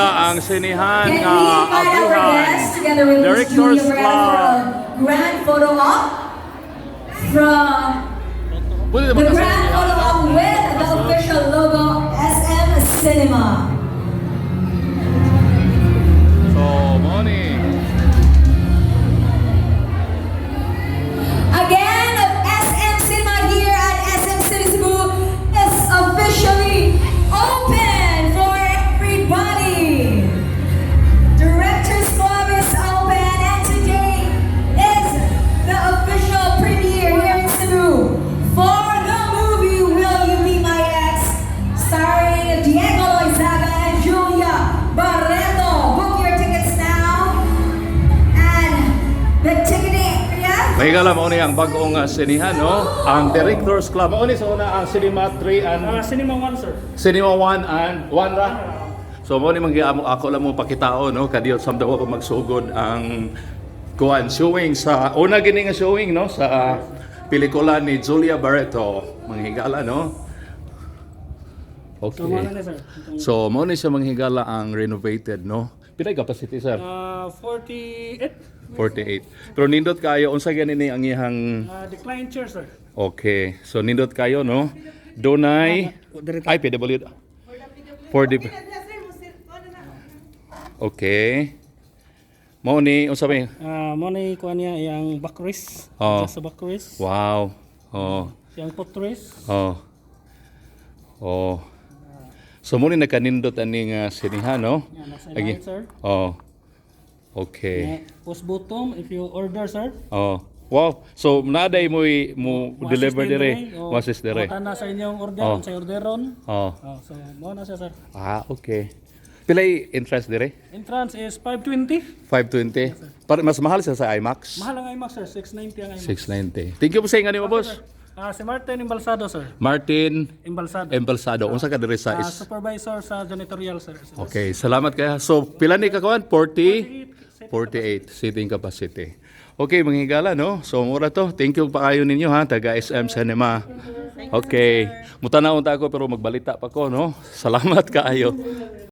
Higala, ang sinihan Can nga we invite our ablihan. Guests together with Miss Directors Julia Barreto Club. for a grand photo op from Pwede the naman kasi. Grand photo op with the official logo SM Cinema. So, morning. Again, SM Cinema here at SM City Cebu is officially open for everybody. Directors Club is open, and today is the official premiere here in Cebu for the movie Will You Be My Ex, starring Diego Loyzaga and Julia Barreto. Book your tickets now and the ticketing area. Mahigala, mao ni ang bag-ong sinihan, no? Ang Directors Club. Mao ni sa una ang Cinema 3 and Cinema 1, sir. Cinema 1 and 1 ra. So mo ni man amo ako lang mo pakitao, no, kadiyot samtang wa pa magsugod ang kuan showing sa una gini nga showing, no, sa pelikula ni Julia Barreto, manghigala, no. So, mao Okay. na ni, sir. So mo ni siya, manghigala, ang renovated, no. Pila capacity, sir? 48. 48. Pero nindot kayo, unsa gani ni ang iyang Decline chair, sir. Okay. So nindot kayo, no. Dunay ay PW 40. Okay. Mao ni unsa may Mo na kuan niya iyang backrest. Oh. Just sa backrest. Wow. Oh. Iyang footrest. Oh. Oh. So mo ni nakanindot ani nga sinihan, no? Yeah, nasa Agi. ilalim, sir. Oh. Okay. Yeah. Push button if you order, sir. Oh. Wow. So naday mo mo Mo-assist deliver din dire. Oh, Mo assist dire. Mo sa inyong order, Oh. sa orderon. Oh. Oh, so mo na siya, sir. Ah, okay. Pilay interest dire? Entrance is 520. 520. Para mas mahal siya sa IMAX. Mahal ang IMAX, sir. 690 ang IMAX. 690. Thank you po sa inyo nimo, boss. Si Martin Embalsado, sir. Martin Embalsado. Embalsado. Unsa ka dire sa is Supervisor sa janitorial, sir. Okay, salamat kaya. So, pila ni ka kuan? 40 48 seating capacity. Okay, mga higala, no? So, mura to. Thank you pa kayo ninyo, ha, taga SM Cinema. Okay. Mutanaw ta ako pero magbalita pa ko, no? Salamat kaayo.